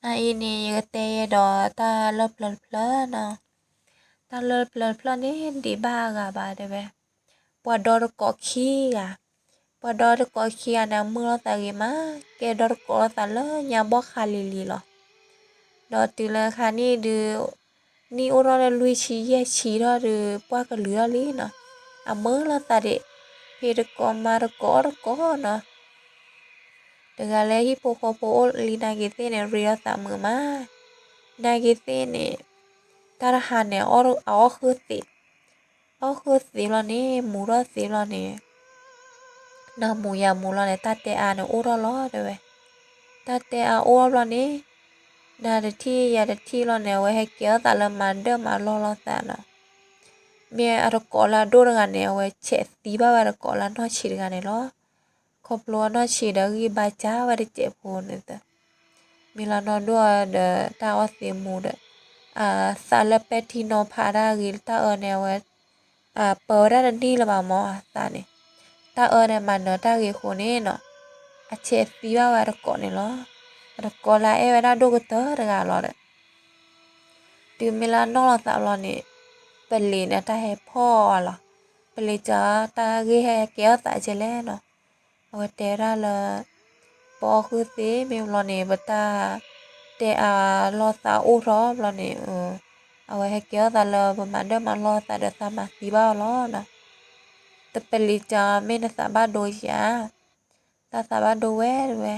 အအံၤန့ၣ် ယကတဲယဲဒီးတၢ်လၢပျၢၤတဖျၢၣ်နီၤ. တၢ်လၢပျၢၤတဖျၢၣ်န့ၣ် ဒံးဘၣ်အဂၤဘၣ်တဲဝဲ, ပှၤဒီတကိးခံဂၤ, ပှၤဒီတကိးခံဂၤန့ၣ် အမုာ်လိာ်သးဂ့ၤမး, ကဲဒီတကိးလိာ်သးလၢညါဘီၣ်ခါလံၤလံၤလီၤ. ဒီးတုၤလၢခါန့ၣ်ဒုး နံၣ်အိၣ်ထီၣ်လၢလွံၢ်ဆံယဲၢ်ဆံထီၣ်ဒုး ပှၢ်ကလုာ်ထီၣ်လံနီၤ, အမုာ်လိာ်သးဒံး, ဖံးတကိးမၤတကိးအီၣ်တကိးနီၤ. တဂၤလၢဟံၣ်ဖိဃီဖိအိၣ်လံနာ်က့ၤသ့ၣ်န့ၣ် ရ့လိာ်သးမုာ်မး, နာ်က့ၤသ့ၣ်န့ၣ် တၢ်တဟါန့ၣ် အအီၣ်ဃုာ်သံး, အီၣ်ဃုာ်သံးလီၤန့ၣ် မူၤထီၣ်သံးလီၤန့ၣ် နမူၤယမူၤလီၤန့ၣ် တၢ်တဲအါန့ၣ်အိၣ်ထီၣ်လီၤတဲဝဲ. တၢ်တဲအါအိၣ်ထီၣ်ဘျီန့ၣ် နၤတထံၣ်ယၤတထံၣ်လီၤန့ၣ် အဝဲဟဲကဲထီၣ်သးလၢမၤဒၢၣ်မၤလီၢ်လိာ်သးနီၤ. မ့ၢ်အတကိးလၢအဒိၣ်တဂၤန့ၣ် အဝဲဆဲးသံဘၣ်ဝဲတကိးလၢအနီၢ်ဆံးတဂၤန့ၣ်လီၤ. ခီဖျိအနီၢ်ဆံးဒီးဂံၢ်ဘါစၢ်ဝဲတစဲးဖိန့ၣ်သၢ မ့ၢ်လီၤနီၢ်ဒိၣ်ဒီးတၢ်အီၣ်သံးမူၤဒီး အသးလၢပဲာ်ထံနီၤဖးတၢ်ဂ့ၤလၢတၢ်အၢန့ၣ် အဝဲ ပၢဝဲဒၣ်တန့ၢ်လၢၤဘၣ်မၢ်အသးန့ၣ်, တၢ်အၢန့ၣ် မၤနၢၤတၢ်ဂ့ၤအဃိန့ၣ်နီၤ, အဆဲးသံဘၣ်ဝဲအတကိးန့ၣ်လီၤ. အတကိးလၢအအဲၣ်ဝဲဒၣ်ဒိၣ်ကတၢၢ်တဂၤလီၤဒီး တုၤမ့ၢ်လၢအနီၢ်လိာ်သးဘျီန့ၣ် ပလံၤန့ၣ် တၢ်ဟဲဖီၣ်အီၤလီၤ. ပလံၤကၠီတၢ်ဂ့ၢ်ဟဲကဲထီၣ်သးကဲလဲၣ်နီၤ. အဝဲတဲဝဲဒၣ်လၢ ပအီၣ်ဃုာ်သ့မ့ၢ်ဘျီန့ၣ် ပတၢ်တဲအါလိာ်သးအိၣ်ထီၣ်ဘျီန့ၣ် အဝဲဟဲကဲထီၣ်သးလၢပမၤဒၢၣ်မၤလီၢ်သးဒီးသးမၤသံဘၣ်အီၤလီၤနီၤ. တပလံၤကၠီမ့ၢ်နသးဘၣ်ဒိဧါ, သးသးဘၣ်ဒိဝဲတဲဝဲ,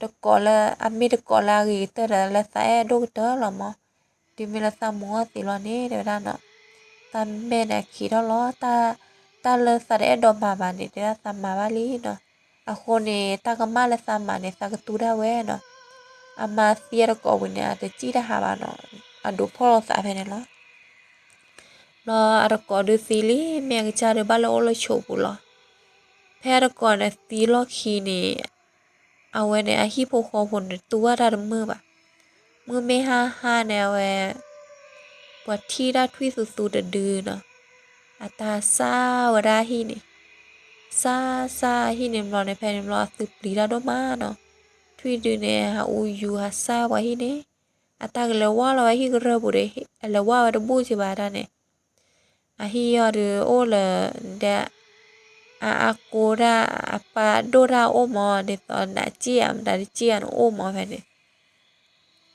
တကိးလၢအမ့ၢ်တကိးလၢအဂ့ၤကတၢၢ်ဒီးလၢသးအဲၣ်ဒိၣ်ကတၢၢ်လီၤမၢ်. တုၤမ့ၢ်လၢသးမူၤအီၣ်သံးလီၤန့ၣ် တဲဝဲဒၣ်နီၤ, သးမဲာ်န့ၣ်အခံးထီၣ်လီၤ. တၢ်လၢသးတအဲၣ်ဒိးမၤဘၣ်န့ၣ် တဲဒၣ်သးမၤဘၣ်လံနီၤ. အဃိန့ၣ် တၢ်ကမၣ်လၢသးမၤန့ၣ် သးကတူၢ်ဒၣ်ဝဲနီၤ. အမါသံအတကိးဝံၤန့ၣ် အတစံၣ်တဟးဘၣ်နီၤ, အဒိးဖီၣ်လိာ်သးဖဲန့ၣ်လီၤ. ဘျီအတကိးဒုးသံလံ မ့ၢ်အကစၢ်ဒုးဘၣ်လၢအိၣ်လၢဆိးပူၤလီၤ. ဖဲအတကိးန့ၣ်သံလီၢ်ခံန့ၣ် အဝဲန့ၣ် အဟံၣ်ဖိဃီဖိန့ၣ် တူၢ်ဘၣ်တၢ်တမုာ်ဘၣ်. မုၢ်မ့ၢ်ဟါဟါန့ၣ် အဝဲ ပှၤထံၣ်တၢ်ထွံၣ်သူသူတဒုနီၤ, အတၢ်စၢ်ဝဲဒၣ်ဟံၣ်န့ၣ်, စၢ်စၢ်ဟံၣ်န့ၣ်ဘျီန့ၣ် ဖဲန့ၣ်ဘျီအသုပျံၤတၢ်ဒိၣ်မးနီၤ. ထွံၣ်ဒုန့ၣ် ဟးအူယူၤဟးစၢ်ပှၤဟံၣ်န့ၣ်, အတၢ်ကလဲၤဝါလီၤဝဲဟံၣ်ကရၢၢ်ပူၤဒီး အလဲၤဝါဝဲတဘူၣ်က့ဘၣ်တၢ်န့ၣ် အဟံၣ်အီၤဒုးအိၣ်လၢ ဒီး အအါကိဒၣ် အပၢ်ဒိၣ်တၢ်အိၣ်မၢ် ဒ်သိးနးစံၣ်ဧါ မတၤတစံၣ်ဧါန့ၣ်အိၣ်မၢ်ဖဲန့ၣ်. ဘျီ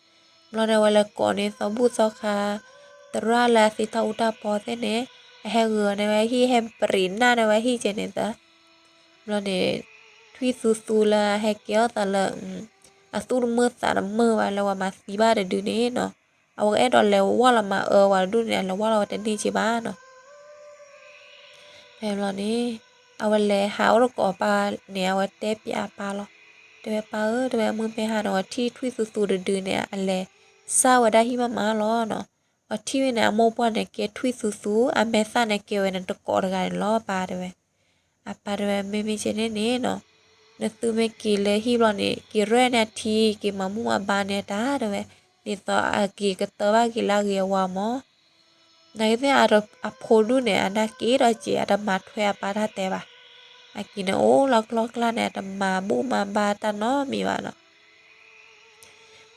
န့ၣ် အဝဲလဲၤကိးန့ၢ်သီဘူၣ်သီခါ သရၣ်လၢအသ့တၢ်အူတၢ်ပီသ့ၣ်န့ၣ် အဟဲဂုာ်န့ၢ်ဝဲဟံၣ် ဟဲပရံးနၢ်န့ၢ်ဝဲဟံၣ်ကဲန့ၣ်သၢ ဘျီန့ၣ် ထွံၣ်သူသူလၢအဟဲကဲထီၣ်သးလၢ အသူၣ်တမုာ်သးတမုာ်ဘၣ်လၢပှၤမၤသံဘၣ်တဒုန့ၣ်နီၤ, အဝဲကအဲၣ်ဒိးလဲၤဝါလီၤမၤအၢပှၤတဒူၣ်န့ၣ် အလဲၤဝါလီၤဝဲတန့ၢ်က့ဘၣ်နီၤ. ဖဲဘျီန့ၣ် အဝဲလဲၤဟးအိၣ်တကိးအပၢ်န့ၣ် အဝဲတဲပျးအပၢ်လီၤ. တဲဝဲပၢ်ဧၢ တဲဝဲမုၢ်မ့ၢ်ဟါန့ၣ် ပှၤထံၣ်ထွံၣ်သူသူတဒုန့ၣ် အလဲၤစၢ်ဝဲဒၣ်ဟံၣ်မးမးလီၤနီၤ. ပှၤထံၣ်ဝဲန့ၣ် အမိၢ်ပှၢ်န့ၣ် ကဲထွံၣ်သူသူ အမဲာ်သၣ်န့ၣ်ကဲဝဲန့ၣ်တကိးတဂၤန့ၣ်လီၤပၢ်တဲဝဲ. အပၢ်တဲဝဲ မ့မ့ၢ်ကဲန့ၣ်န့ၣ်နီၤ, နသုမ့ၢ်က့ၤလၢဟံၣ်ဘျီန့ၣ် က့ၤရဲၣ်န့ၢ်အထံ က့ၤမၤမူၣ်မၤဘါန့ၢ်တၢ်တဲဝဲ, ဒ်သိးအက့ၤကတၢၢ်ဘၣ်က့ၤလၢအဂ့ၤအဝါမၢ်. နာ်က့သ့ၣ် အဖိဒူၣ်န့ၣ် အနၢ်က့ဒီးက့ၤ အတမၤထွဲအပၢ်တၢ်တဲဘၣ်. အက့ၤန့ၣ်အိၣ်လီၤကျီကျါန့ၣ် အတမၤဘူၣ်မၤဘါတၢ်နီတမံၤဘၣ်နီၤ.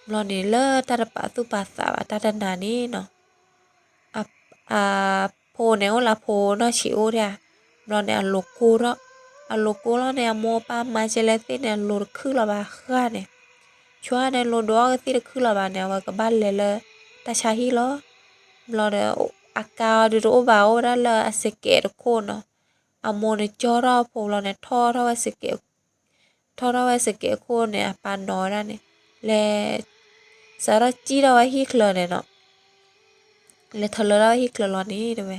ဘျီန့ၣ်လၢတၢ်တပာ်သူၣ်ပာ်သးဘၣ်တၢ်တနၤန့ၣ်နီၤ, အဖိန့ၣ်အိၣ်လၢအဖိနီၢ်ဆံးအိၣ်ဒၣ်, ဘျီန့ၣ် အလိၤကိၢ်ထီၣ်, အလိၤကိၢ်လီၤန့ၣ် အမိၢ်အပၢ်မၤကဲလဲၣ်သ့ၣ်န့ၣ် အလိၤတခုၣ်လီၤဘၣ်ဃၣ်န့ၣ်, ဆှါန့ၣ်လိၤဒိၣ်အီၣ်ကသံၣ်တခုၣ်လီၤဘၣ်န့ၣ် အဝဲကဘၣ်လဲၤလၢတၢ်ဆါဟံၣ်လီၤ. ဘျီဒီး အကါအီၤဒုးတအိၣ်ဘၣ် အိၣ်ဝဲဒၣ်လၢအစကဲးတခိၣ်နီၤ, အမိၢ်န့ၣ်ကၠီထီၣ်အဖိဘျီန့ၣ် ထီၣ်ထီၣ်ဝဲစကဲး ထီၣ်ထီၣ်ဝဲစကဲးခိၣ်န့ၣ် အပၢ်နီၤဝဲဒၣ်န့ၣ်, လဲၤ စးထီၣ်စံၣ်ထီၣ်ဝဲဟံၣ်ချၢန့ၣ်နီၤ, လဲၤထီၣ်လၢထီၣ်ဟံၣ်ချၢလီၤန့ၣ်တဲဝဲ,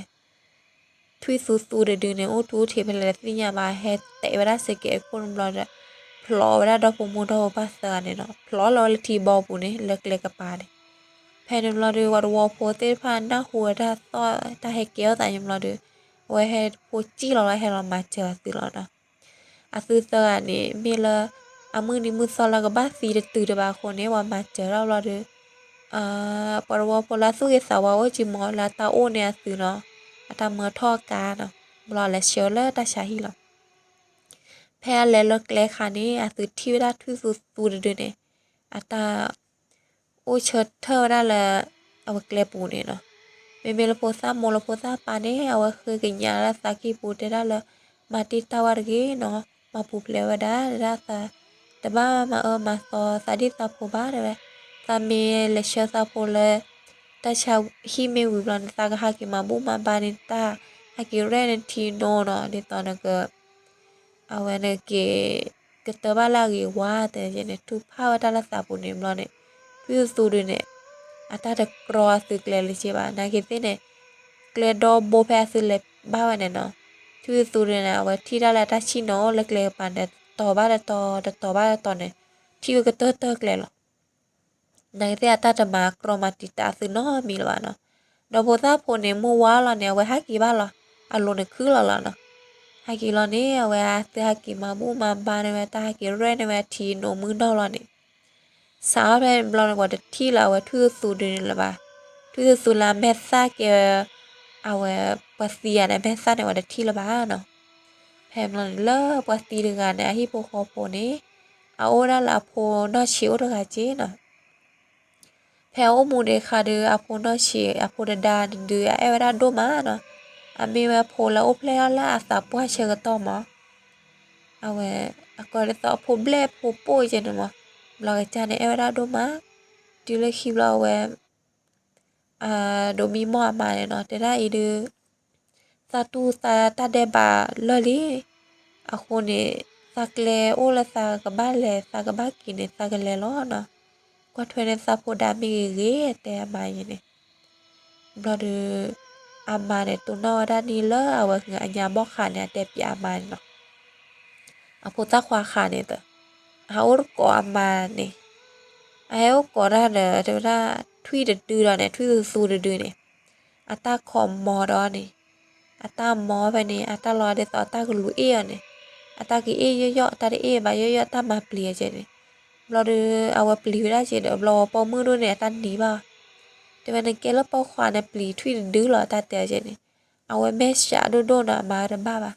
ထွံၣ်သူသူတဒုန့ၣ် အိၣ်ထူအိၣ်ထံးဖဲလဲၣ်တသ့ၣ်ညါဘၣ် ဟဲတဲာ်ဝဲဒၣ်စကဲးခိၣ်န့ၣ်ဘျီဒီး ဖျိးဝဲဒၣ်ဒီဖိမိၢ်ဒီဖိပၢ်သၢဂၤန့ၣ်နီၤ, ဖျိးလီၤဝဲလၢထံဘီပူၤန့ၣ် လၢကျဲကပၤန့ၣ်, ဖဲန့ၣ်ဘျီဒီး ပှၤတဝီဖိသ့ၣ်တဖၣ်နၢ်ဟူဝဲဒၣ်သီၣ်တၢ်ဟဲကဲထီၣ်သးန့ၣ်ဘျီဒီး အဝဲဟဲဖိစံၣ်လီၤလီၤ ဟဲလီၤမၤစၢၤအသုးလီၤနီၤ. အသုးသၢဂၤန့ၣ် မ့ၢ်လၢ အမုၢ်နံၤမုၢ်သီလၢကဘၣ်သံတတုၤတဘၣ်အဃိန့ၣ် ပှၤမၤစၢၤထီၣ်ဘျီဒီး ပှၤတဝီဖိလၢအသူၣ်ဂ့ၤသးဝါအိၣ်က့ၤမၢ် လၢအတၢ်အိၣ်န့ၣ်အသုးနီၤ, အတၢ်မၢထီၣ်ကါနီၤ, ဘျီလဲၤဆှၢလၢတၢ်ဆါဟံၣ်လီၤ. ဖဲအလဲၤလၢကျဲခါန့ၣ် အသုးထံၣ်ဝဲဒၣ်ထွံၣ်သူသူတဒုန့ၣ် အတၢ် အိၣ်ဆၢထၢၣ်ဝဲဒၣ်လၢ အဝဲကျဲပူၤန့ၣ်နီၤ. မ့မ့ၢ်လၢဖိသၣ်မိၢ်လၢဖိသၣ်ပၢ်န့ၣ် အဝဲဃ့ကညးလၢသးကံၢ်ပူၤတဲဒၣ်လၢ မၤတံၢ်တၢ်ဝဲတဂ့ၤနီၤ, မၤပူၤဖျဲးဝဲဒၣ် တဲဒၣ်သး တဘၣ်မၤအၢမၤသီသးဒ်သးဖိဘၣ်တဲဝဲ, သးမ့ၢ်လဲၤဆှၢသးဖိလၢ တၢ်ဆါဟံၣ်မ့ၢ်ဝံၤဘျီန့ၣ် သးကဟးက့ၤမၤဘူၣ်မၤဘါန့ၢ်တၢ်, ဟဲက့ၤရဲၣ်န့ၢ်ထံနိနီၤ, ဒ်သိးနက အဝဲန့ၣ်က့ၤ ကတၢၢ်ဘၣ်လၢအဂ့ၤဝါတဲန့ၣ် ထုကဖၣ်ဝဲတၢ်လၢသးပူၤန့ၣ်ဘျီန့ၣ်, ထွံၣ်သူသူဒုန့ၣ် အတၢ်တကြီအသုကျဲလၢၤဘၣ် နာ်က့ၤသ့ၣ်န့ၣ်, ကျဲဒီဘိဖဲအသုလဲၤဘၣ်ဝဲန့ၣ်နီၤ, ထွံၣ်သူသူဒုန့ၣ် အဝဲထံၣ်တၢ်လၢအတၢ်ဆံၣ်နီၤလၢကျဲကပၤန့ၣ် တတီၤဘၣ်တတီၤ တတီၤဘၣ်တတီၤန့ၣ်, ထံၣ်ဝဲကတၢၢ်တၢၢ်ကျဲလီၤ. နာ်က့ၤသ့ၣ်အတၢ်တမၤကြီမၤတံာ်တာ်အသုနီတမံၤလၢၤဘၣ်နီၤ. ဒီးဖိသၣ်ဖိန့ၣ် မုၢ်ဝါလီၤန့ၣ် အဝဲဟဲက့ၤဘၣ်လီၤ. အလိၤန့ၣ်ခုၣ်လီၤလီၤနီၤ. ဟဲက့ၤလီၤန့ၣ် အဝဲအသုဟဲက့ၤမၤဘူၣ်မၤဘါန့ၢ်ဝဲ တၢ်ဟဲက့ၤရဲၣ်န့ၢ်ဝဲထံနိးမုၢ်နီၢ်လီၤန့ၣ်, စးထီၣ်ဖဲန့ၣ်ဘျီန့ၣ် ပှၤတထံၣ်လၢအဝဲထွံၣ်သူသူဒုန့ၣ်လၢၤဘၣ်. ထွံၣ်သူသူလၢအမဲာ်သၣ်ကဲ အဝဲပှၤသံဂၤန့ၣ် အမဲာ်သၣ်န့ၣ် ပှၤတထံၣ်လၢၤဘၣ်နီၤ. ဖဲန့ၣ်ဘျီန့ၣ် လၢပှၤသံတဂၤန့ၣ် အဟံၣ်ဖိဃီဖိန့ၣ် အအိၣ်ဒၣ်လၢအဖိနီၢ်ဆံးအိၣ်တဂၤက့နီၤ. ဖဲအအိၣ်မူဒံးအခါဒီး အဖိနီၢ်ဆံး အဖိတဒါန့ၣ်ဒုး အအဲၣ်ဝဲဒၣ်ဒိၣ်မးနီၤ. အမ့ၢ်ဝဲဖိလၢအိၣ်ဖျဲၣ်ထီၣ်လၢအသးပှၢ်ဆၢကတီၢ်မး. အဝဲ အကိးဒ်သိးအဖိဘျဲၣ်ဖိပိၢ်ကဲန့ၣ်မး, ဘျီကစၢ်န့ၣ် အဲၣ်ဝဲဒၣ်ဒိၣ်မး. တုၤလၢခံဘျီအဝဲ ဒိးမံမီၢ်အမါန့ၣ်နီၤ, တဲဒၣ်အံၤဒုး သးတူၢ်သးတၢ်ဒဲးဘးလၢာ်လံ. အဃိန့ၣ် သးကျဲအိၣ်လၢသးကဘၣ်လဲၤ သးကဘၣ်က့ၤန့ၣ် သးကလဲၤလီၤနီၤ. ကွၢ်ထွဲန့ၢ်သးဖိဒါမ့ၢ်ဂ့ၤဂ့ၤ တဲအမါအံၤန့ၣ်. ဘျီဒီး အမါန့ၣ် တိၢ်နီၣ်ဝဲဒၣ်န့ၣ်လၢအဝဲအညါဘီၣ်ဃးန့ၣ် အတဲပၠးအမါန့ၣ်နီၤ. အဖိသၣ်ခွါဃးန့ၣ်သၢ အဟဲအိၣ်တကိးအမါန့ၣ်, အဟဲအိၣ်ကိးတၢ်ဒီး တဲဝဲဒၣ် ထွံၣ်တဒုဒီးန့ၣ် ထွံၣ်သူသူတဒုန့ၣ်, အတၢ်ခိးမီဒီးန့ၣ်, အတၢ်မီဖဲန့ၣ် အတၢ်လီၤဒ်သိးအတၢ်ကလူၤအ့ၣ်အီၤန့ၣ်, အတၢ်ကအ့ၣ်ယီၢ်ယီၢ် အတၢ်တအ့ၣ်ဘၣ်ယီၢ်ယီၢ် တၢ်မၤပျံၤအီၤကဲန့ၣ်. ဘျီဒီး အဝဲပျံၤဝဲဒၣ်ကဲဒီး ဘျီဝဲပိာ်မုၣ်ဒိၣ်န့ၣ် အတၢ်နံၤဘၣ် တဲဝဲ နကဲလၢပိာ်ခွါန့ၣ် ပျံၤထွံၣ်တဒုလီၤ တၢ်တဲအီၤကဲန့ၣ်. အဝဲမဲာ်ဆှးဒိၣ်ဒိၣ်နီၤ အမါတဘၣ်ဘၣ်.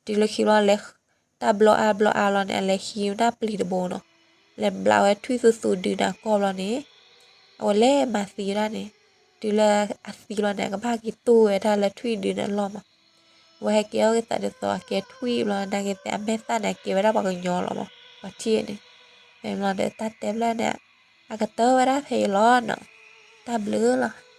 တုၤလၢခံဘျီလဲၤ တၢ်ဘျီအါဘျီအါလီၤန့ၣ် အလဲၤဟံးဝဲဒၣ်ပျံၤတဘိနီၤ. လဲၤဘျးဝဲထွံၣ်သူသူဒုန့ၣ်အကီၢ်ဘျီန့ၣ်, အဝဲလဲၤမၤသံဝဲဒၣ်န့ၣ်. တုၤလၢအသံလီၤန့ၣ် အကဘၣ်က့ၤတူၢ်ဝဲဒၣ်လၢထွံၣ်ဒုန့ၣ်အလီၢ်မး. အဝဲဟဲကဲထီၣ်က့ၤသးဒ်သိးအကဲထွံၣ်ဘျီ နာ်က့ၤသ့ၣ်အမဲာ်သၣ်န့ၣ် အကဲဝဲဒၣ်ပှၤကညီလီၤမး ပှၤထံၣ်န့ၣ်. ဖဲန့ၣ်ဘျီဒီး တၢ်တဲဖျၢၣ်န့ၣ် အကတၢၢ်ဝဲဒၣ်ဖဲအံၤလီၤနီၤ. တၢ်ဘျုးလီၤ.